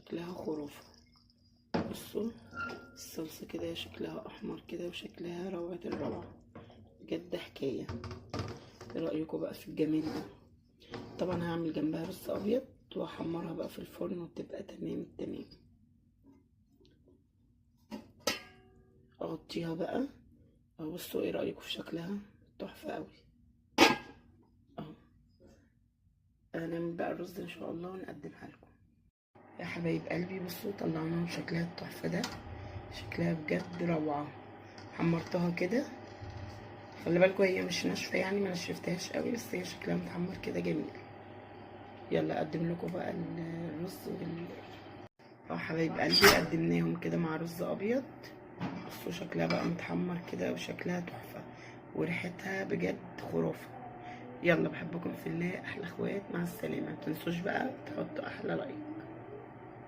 شكلها خرافة. بصوا الصلصة كده شكلها احمر كده وشكلها روعة الروعة بجد، حكاية. ايه رأيكم بقى في الجمال ده؟ طبعا هعمل جنبها رز ابيض واحمرها بقى في الفرن وتبقى تمام التمام. اغطيها بقى. بصوا ايه رأيكم في شكلها؟ تحفة قوي اهو. هنعمل بقى الرز ان شاء الله ونقدمها لكم يا حبايب قلبي. بصوا طلعناها بشكلها التحفة ده، شكلها بجد روعة. حمرتها كده، خلي بالكم هي مش ناشفة يعني، ما نشفتهاش قوي، بس هي شكلها متحمر كده جميل. يلا اقدم لكم بقى الرز اهو حبايب قلبي، قدمناهم كده مع رز ابيض. بصوا شكلها بقى متحمر كده وشكلها تحفة وريحتها بجد خرافة. يلا بحبكم في الله، احلى اخوات، مع السلامة. متنسوش بقى تحطوا احلى like.